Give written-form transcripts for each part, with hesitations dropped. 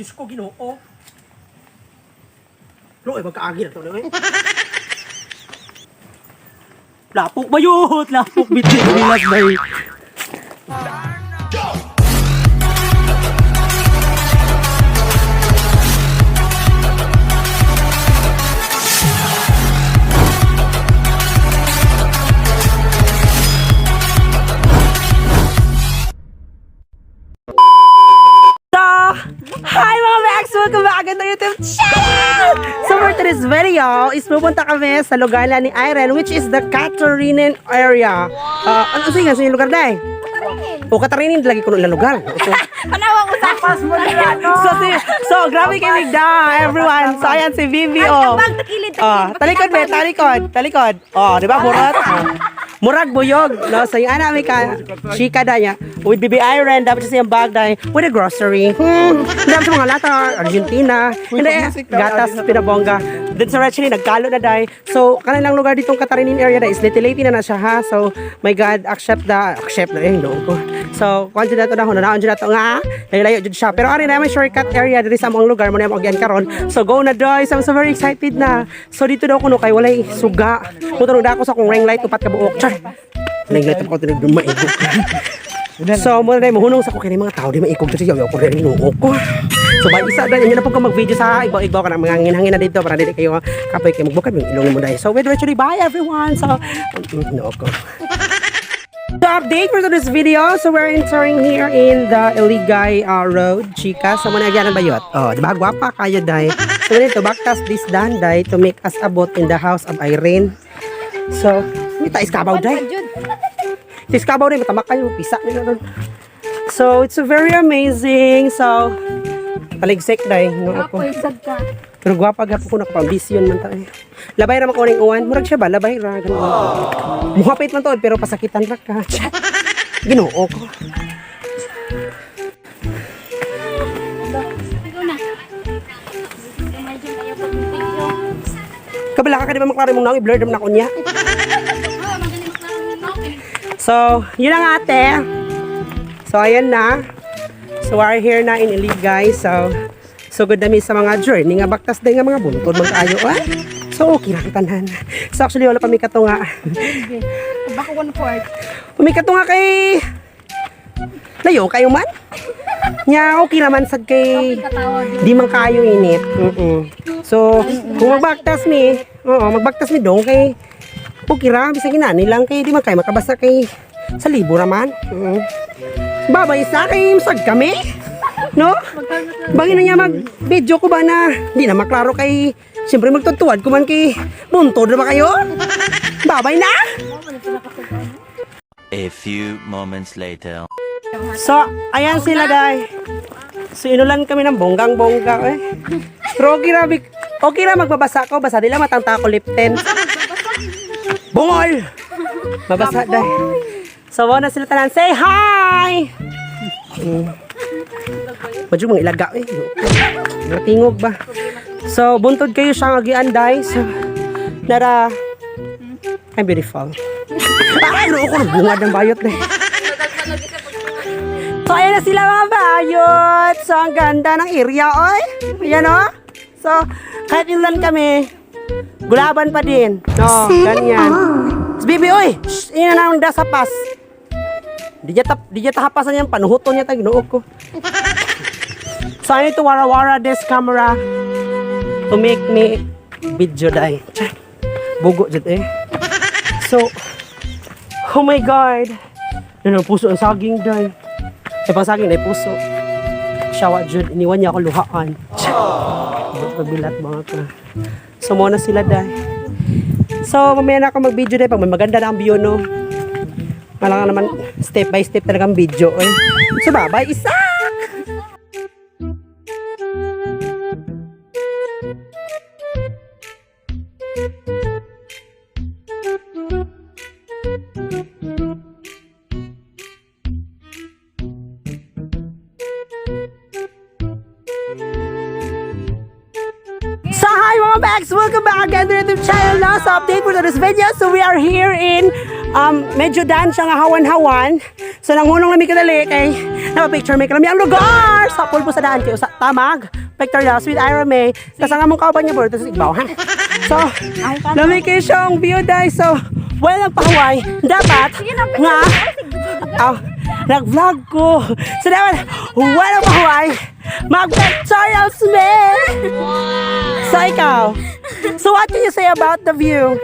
Diyos ko, Ginoo. Lo, eh, magkaagi na to na eh. Lapok ba yun? Lapok bitin. Bilas ba yun? So, hi mga Max! Welcome back again to YouTube channel! So for today's video is pupunta kami sa lugar na ni Irene, which is the Catarinen area. Ano sa inyo? Sa inyong lugar na eh? O Catarinen, lagi ko na lugar. So, Panawang usapas mo nila, no? so grabe kay Migda, everyone. So ayan si Vivi, oh. Ang takilid, Oh, talikod be, talikod, talikod. Oh, di ba murag? Oh. Murag buyog, no? So yung ana may ka chika da niya. With Bibi Irene, dapat siya siyang bag dahil with a grocery. Dami sa mga lata, Argentina. Hindi, gatas, pinabongga. Then sa actually, nagkalo na dahil. So, kanilang lugar ditong Catarinin area na is Liti na na siya ha. So, my God, accept na eh, no ko. So, kung na to na, hunaon na to nga, layo jud siya. Pero ari na may shortcut area diri sa among lugar mo na among agyan karon. So, go na doy. So, I'm so very excited na. So, dito daw kuno kay walay suga. Mutanong da ako sa akong ring light upat ka buok. Char. Ring light ako tinig maigo. So, mo na mohunong sa ko kini mga tao di maikog sa yaw ko rin ginoo ko. So, ba isa dahil inyo na po ko mag-video sa ibaw-ibaw ka ng mga hangin-hangin na dito para dili kayo kapoy kayo magbukad yung ilong mo dahil. So, with actually bye everyone. So, no ko. So, update for today's video. So, we're entering here in the Iligay Road, chika. So, muna agyan ang bayot. Oh, di ba? Gwapa kayo, day. So, ganito, baktas this dan, day, to make us abot in the house of Irene. So, may tais kabaw, day. Tis kabaw rin, matamak kayo, pisa nila ron. So, it's very amazing. So, taligsik, day. No, ako. Ka. Pero gwapa gapon ko nakapambisyon man tayo. Labay ra man ko ning uwan. Murag siya ba? Labay ra ganun. Muhapit man tuod pero pasakitan ra ka. Ginoo ko. Ikaw na. Imagine kayo pag video. Kabala ka ka di ba maklaro mong naong i-blur naman ako niya. Oh, magaling maklaro mo. So, yun ang ate. So, ayan na. So, we're here na in Iligay. So, so good na mi sa mga journey nga baktas day nga mga buntod magkaayo ah. So, okay ra tanan. So, actually, wala pa mi katunga. Baka one fourth. Pumikato nga kay layo kayo man. Nya okay raman sad kay Katawag. di man kayo init. So, kung magbaktas mi, oo, magbaktas mi dong kay okay ra bisag inani lang kay di man kayo makabasa kay sa libo ra man. Babay sa kay sag kami. No? Bangin na niya mag video ko ba na di na maklaro kay siyempre magtutuwad ko man kay buntod na ba kayo? Babay na. A few moments later. So, ayan sila, day. So, inulan kami ng bonggang-bongga, eh. Pero okay ra, okay ra magbabasa ko. Basta di lang matang ko lipten. Bungol! Mabasa, day. So, wala na sila tanan. Say hi! Medyo mga ilaga, eh. Natingog ba? So, buntod kayo siyang agian, day. So, nara... I'm beautiful. Ay, ginoo ko, bungad ng bayot, eh. So, ayan na sila mga bayot. So, ang ganda ng area, oy. Ayan, oh. So, kahit ilan kami, gulaban pa din. No, ganyan. So, baby, oy. Shh, ina na ang sa pas. Di niya tahapasan yan. Panuhuto niya tayo. Ginoo ko. So, I need to wara-wara this camera to make me video dai. Char. Bugo jud eh. So, oh my God. Ano, puso ang saging dai. Ay, pang saging na puso. Shawa jud, iniwan niya ako luhaan. Char. Pagbilat mga ka. So, muna sila dai. So, mamaya na ako mag-video dai pag may maganda na ang view, no? Malang naman, step by step talagang video, eh. So, bye-bye, isa! So hi mga bags! Welcome back again to YouTube channel na sa update for today's video. So we are here in medyo dan siya nga hawan-hawan. So nanghunong nami kadali kay Napa-picture may kalami ang lugar! Sa pulbo sa daan kayo sa tamag. Picture na, sweet Iron May. Tas ang among kauban niya, bro, tas igbaw, ha? So, lami kayo siyang view, dahil. So, walang pahuway. Dapat, nga, ah, nag-vlog ko. So, dapat, walang pahuway. Mag-pictorials me! So, ikaw. So, what can you say about the view?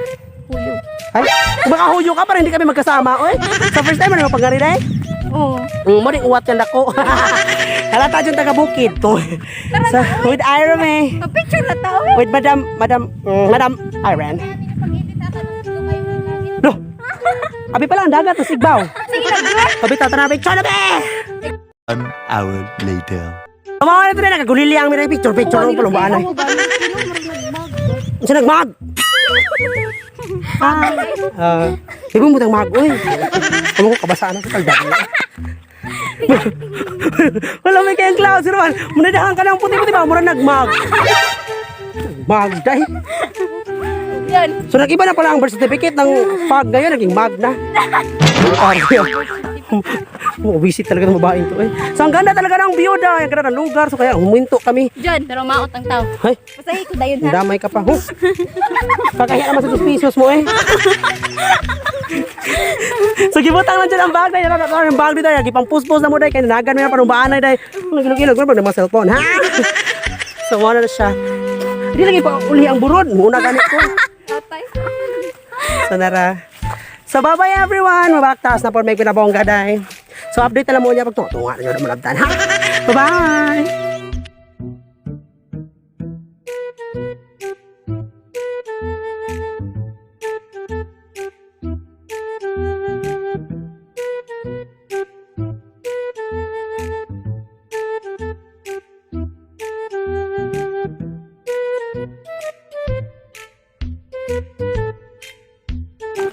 Huyo. Ay, baka huyo ka para hindi kami magkasama, oy. Sa first time, ano pag eh? Oo. Mo rin uwat yan ako. Halata dyan taga bukid to. So, with Iron eh. Picture na tao. With Madam, Madam, Madam Iron. No. Abi pala ang dagat, tas igbaw. Sige na, girl. Abi tatanapik, picture na be! 1 hour later. Tumawa na ito na, nagagulili ang may picture, picture, ang palumbaan ay. Unsa nagmag? Ah, di ba mo tang mag, uy. Ano ko kabasaan ako kalda. Wala may kayang clouds, sir man. Munadahan ka ng puti-puti ba? Mura nagmag. Mag, dahil. Yan. So nag-iba na pala ang birth certificate ng fog ngayon, naging mag na. Ay, visit talaga ng babaeng to eh. So ang ganda talaga ng view daw, ang ganda ng lugar. So kaya huminto kami. Diyan, pero maot ang tao. Ay, Pasahi ko dayon ha. damay ka pa. Huh? Kakahiya naman sa 2 pesos mo eh. So gibutang lang dyan ang bag dahil ang bag dito dahil gipang puspos na mo dahil kaya nanagan mo na panumbaan na dahil nagilog-ilog mo mga cellphone ha. So wala na siya. Hindi lagi pa uli ang burod. Muna ganit ko. Tatay. So nara. So bye-bye everyone. Mabaktas na po may pinabongga dahil. So update na lang mo niya pag tunga na yun malabtan ha. Bye-bye.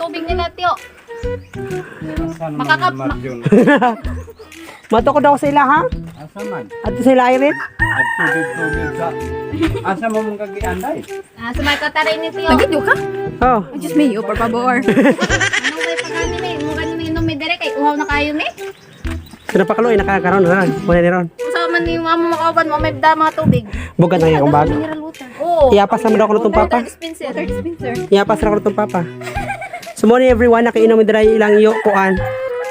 Tubig nila, Tiyo. Makakap... Mato ko daw sa ila ha. Asa man? At sa ila Irene. At tubig-tubig sa... Asa mo mong kagianday? Ah, sumay ka taray ni Tiyo. Nagidyo ka? Oh. Ay, Diyos mio, por favor. Ano kay pagkami ni? Mukha ni inom mi dire kay uhaw na kayo ni. So napakaloy nakakaroon ha. Wala ni ron. Usa man ni mama makauban mo may da mga tubig. Bugan na akong bag. Mineral water. Oo. Iyapas naman ako nitong papa. Water dispenser. Water dispenser. Iyapas na ako nitong papa. So morning everyone, nakainom dira ilang yo kuan.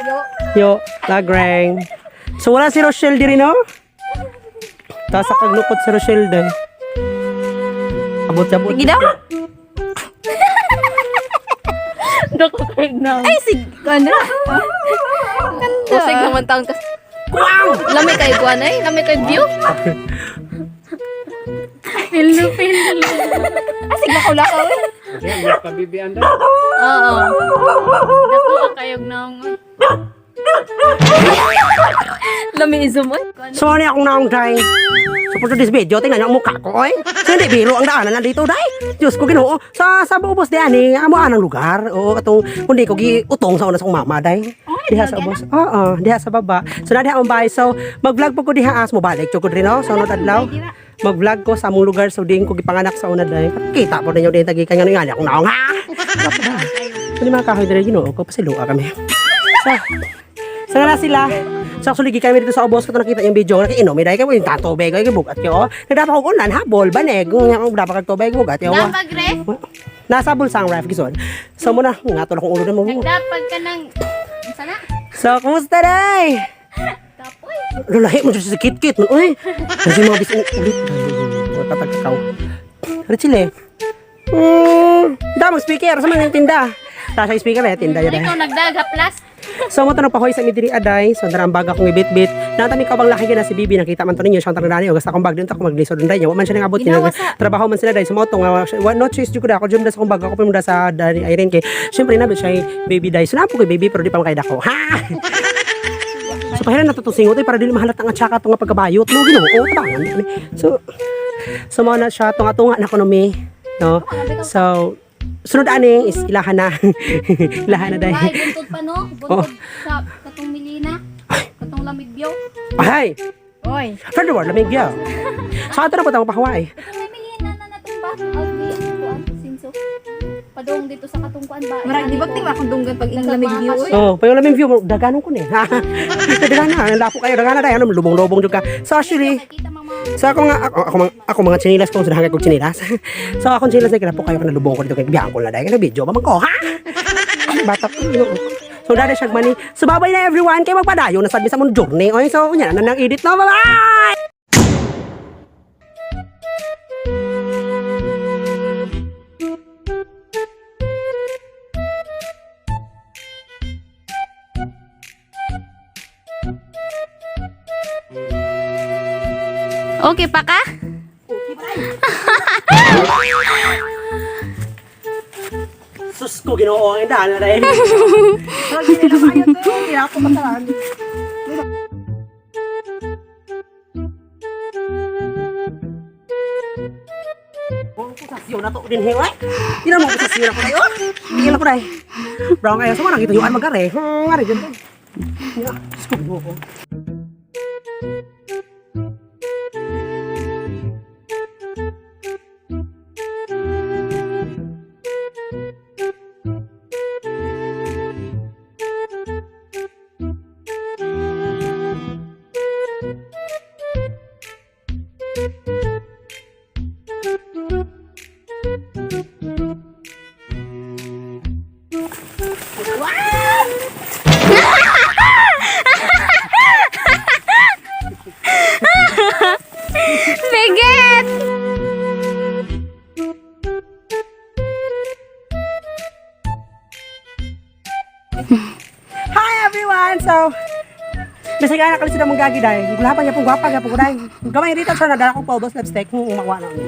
Yo. Yo, lagreng. So wala si Rochelle diri no? Tasa kaglukot si Rochelle dai. Abot abot. Sige daw. Dako na. Ay, sig... Ano? Ganda. Usig naman taon kas. Lami kay kuan ay, lami kay view. Pilo pilo. Ay, sig lakaw-lakaw eh. Kasi mo kabibianday. Oo. Dako kayog naong. Lami izum oy. So ano akong naong day? So for this video, tingnan niyo ang mukha ko, oy. So hindi biro ang daanan nandito, day. Diyos ko Ginoo, sa ubos di ani, amo anang lugar. Oo, atong kundi ko giutong sa una sa akong mama, day. Diha sa ubos. Oo, diha sa baba. So na diha ang bahay. So mag-vlog po ko diha as mo balik jud ko diri no. So unod adlaw. Mag-vlog ko sa among lugar so diin ko gipanganak sa una day. Kita po ninyo din tagikan ngano nga akong naong ha. So ni mga kahoy diri Ginoo ko pasilua kami. So, So na sila. So actually gikan kami dito sa ubos ko to nakita yung video nakiinom mi dahil kay yung tubig ay bugat yo. Nagdapa ko ulan habol banig ng dapat kag tubig bugat yo. Dapag ref. Nasa bulsang ref gison. So muna nga to akong ulo na mo. Nagdapag ka ng Unsa na? So kumusta day? Kapoy. Lalahi mo dyan sa kit-kit man uy. Kasi mga bisin ulit. Tatagkakaw. Richile. Damang speaker sa mga tinda. Tasa yung speaker eh, tinda yun eh. Ikaw nagdaga plus. So mo tanong pahoy sa midiri aday, so darang bag akong ibit-bit. Natami ka bang laki na si Bibi nakita man to ninyo siyang tanong og sa akong bag din ta ko maglisod dun niya. Wa man siya nangabot niya. Ginawa sa- Trabaho man sila day so mo to nga wa no choice jud ko da ako jud sa akong bag ako pimda sa dani Irene kay syempre na siya baby day. So napo kay baby pero di pa makay dako. Ha. So pahiran na to tong singot eh, para dili mahalata nga tsaka to nga pagkabayot no Ginoo tabangan. So so mo na siya tunga-tunga na kuno mi no. So sunod ani is ilahan na. Ilahan na day. Ay, buntod pa no? Oh. Buntod sa katong Milina. Katong lamig biyaw. Ay! Oy. Friend world, lamig yaw. Sa ato na po tayong pahawa eh. Katong may Milina na natumba. Out ni kuan sinso. Padung dito sa katungkuan ba? Marag di bagting akong dunggan pag ing lamig view oy. Oh, payo laming view, daganon ko ni. Ha. Dagana, lapo kayo dagana dai ano lubong-lubong jud ka. So actually, Kita mga so ako nga ako mga tsinilas ko sudahan kay kog tsinilas. So akong tsinilas ay kinapo kayo kana lubong ko dito kay biyang ko na dai kana video pa man ko ha. Bata ko. So dada siya mani. So bye-bye na everyone kay magpadayon na sad mi sa mong journey. Oy, so unya na nang edit no. Bye-bye. Okay pa ka? Sus ko Ginoo ang daan na dai. So gini na kayo to. Ako matalan. Sasyo na to din hewa. Di na mo sasyo na ko tayo. Di na ko dai. Brown kayo so manang gituyuan magare. Ngare jud. Ya, sus ko Ginoo. Biget! Hi everyone! So, bisag na kalisod ang mong gagi dai. Gulapa niya pong gwapa niya pong dai. Gamay rito sa nadala kong paubos lipstick. Mawa na ni.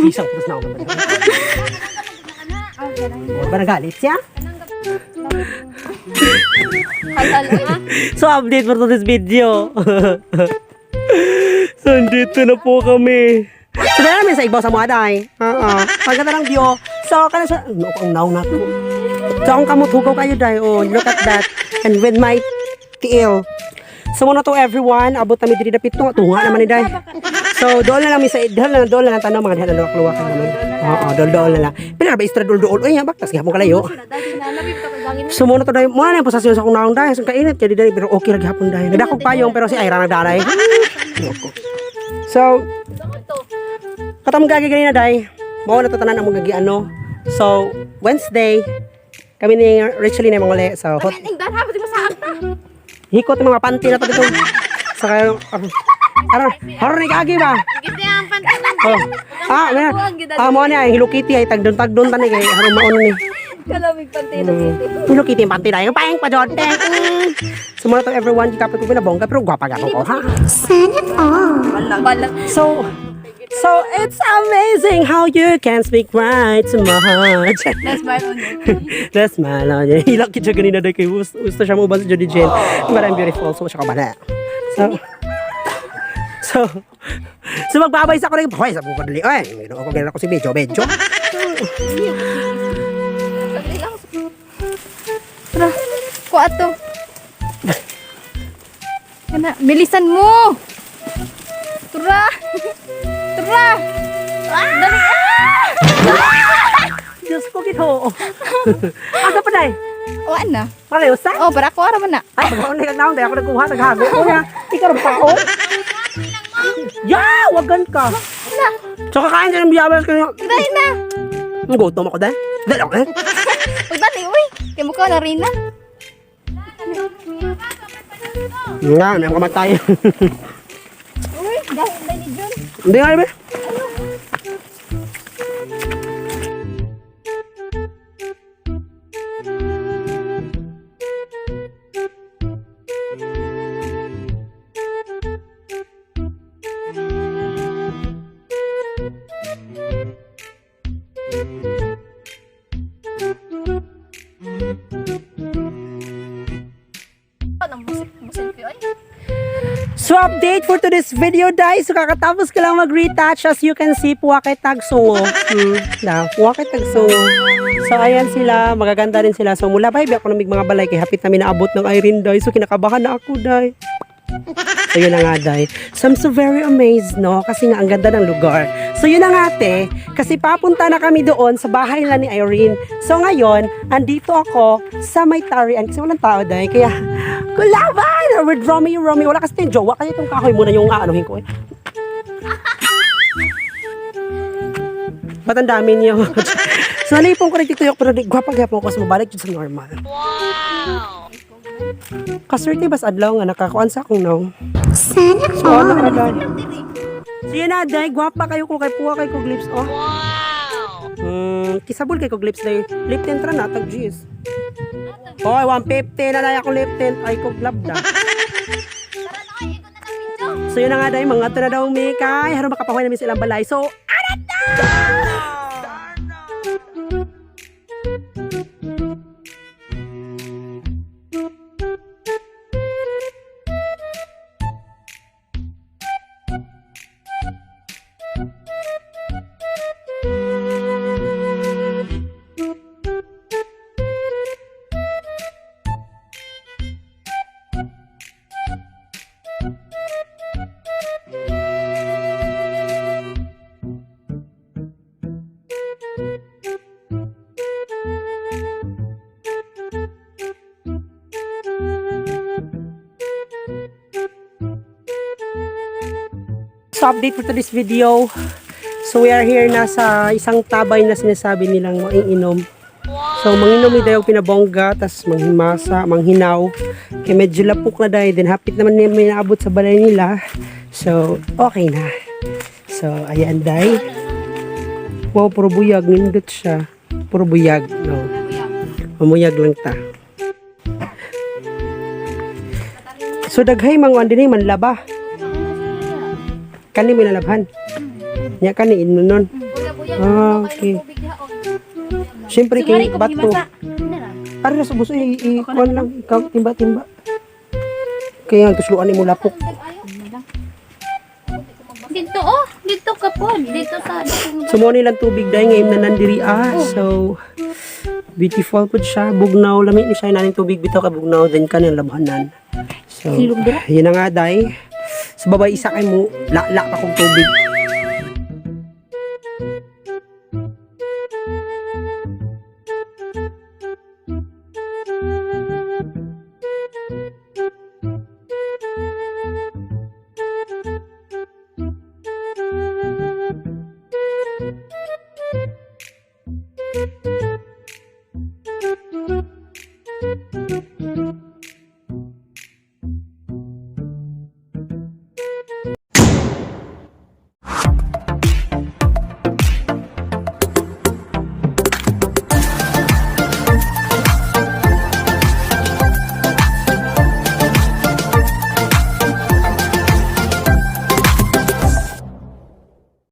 Isang plus na ako. Huwag ba nagalit siya? Halal oy. So, update for today's video. So, andito na po kami. So, dahil namin sa igbaw sa mga day. Oo. Pagkata ng view. So, kana sa... No, ang naong nato. So, akong kamot hugaw kayo day. Oh, look at that. And with my tiil. So, muna to everyone. Abot kami diri dapit to. Tunga naman ni day. So, dool na lang mi sa dool na dool na lang tanong mga dihan luwak luwak naman. Oo, dool dool na lang. Pila ra ba istra dool dool oy, baktas gihapon kalayo. So muna to dahil, muna na yung posasyon sa akong naong dahil. So kainit, kaya di dahil, pero okay lagi hapon dahil. Nadakog payong, pero si Ira nagdaray. Loko. So, katong gagi ganina dahil, mao na to tanan ang mga ano. So, Wednesday, kami ni Richly na mga uli. So, hot, Ing dan ha, pati masaag ta. hikot yung mga panty na to dito. Sa kayo, aron, aron ni gagi ba? Giti ang pantalan. Oh. Ah, na, ah, mo na, Hello Kitty ay tagdon-tagdon tani kay aron maon ni. Kalamig pantay na Hello Kitty yung panty dahil, paeng pa jod. So muna to everyone, gikapit ko pinabongga pero gwapa gapon ko ha. Balak. So it's amazing how you can speak right to my heart. That's my own. That's my love. Hilak kita ganina dahil kay gusto siya mo ba si Jody Jane. But I'm beautiful, so siya ka ba na? So, so, so magbabay sa ako rin. Hoy, sabi ko kadali. Oy, mayroon ako ganun ako si Medyo, Medyo. Tara. Kuha to. Kana, bilisan mo. Tara. Tara. Dali. Ah! Diyos ko, ginoo. Asa pa dahil? O ana. Palayo sa? Oh, para ko ara man na. Ay, pag ako naon, dahil ako nagkuha, naghago ko na. Ikaw rin pa, oh. Yeah, wagan ka. So, kakain ka ng biyabas kayo. Dali na. Ang gutom ako dahil. Dahil ako eh. Uy, dali uy. Kay mukha na rin na. Nga, may kamatay. Uy, dahil dali ni Jun. Hindi nga, be. So update for today's video, guys. So kakatapos ko lang mag-retouch. As you can see, puwa kay tagsungo. Na, puwa kay tagsungo. So ayan sila, magaganda rin sila. So mula ba, ako namig mga balay kay hapit namin naabot ng Irene, day. So kinakabahan na ako, day. So yun na nga, day. So I'm so very amazed, no? Kasi nga, ang ganda ng lugar. So yun na nga, te. Kasi papunta na kami doon sa bahay nila ni Irene. So ngayon, andito ako sa may tarian. Kasi walang tao, day. Kaya, kulaban! With Romeo, Romeo. Wala kasi tayong jowa. Kaya itong kahoy muna yung aanuhin ko, eh. Ba't ang dami niyo? So nalipong ko rin dito pero di, gwapa gyapon ko sa mabalik jud sa normal. Wow! Kaswerte bas adlaw nga nakakuan sa akong naw. Sana So, ano ka day? So yun na, day. Gwapa kayo ko kay puwa kay kog lips, oh. Wow! Kisabol kay kog lips, day. Lip tint ra na, tag G's. Oy, 150 na lang akong lip tint. Ay, kog love na. Tara na kayo, ikaw na ng video. So yun na nga, day. Mga to na daw, mi. Kay, harong makapahuwi namin sa ilang balay. So, arat na! So update for today's video. So we are here na sa isang tabay na sinasabi nilang maiinom. So manginom mi dayo pinabongga, tas manghimasa, manghinaw. Kaya medyo lapok na dahil din hapit naman niya may naabot sa balay nila. So okay na. So ayan day. Wow, puro buyag nindot siya. Puro buyag, no. Mamuyag lang ta. So daghay mga dinhi manlaba. Kani may nalabhan. Nya kani inunon. Buya-buya. Ah, okay. Tubig diha, oh. Siyempre kay bato. Nara. Para sa buso i i kuan lang ikaw timba-timba. Kaya ang tusluan nimo lapok. Dito oh, dito ka po. Dito sa dito. So mo nilang tubig dahil ngayon na nandiri ah. So beautiful pud siya. Bugnaw lami ni siya naning tubig bitaw ka bugnaw then kanang labhanan. So yun na nga day. Sa babay isa kay mo la pa kong tubig.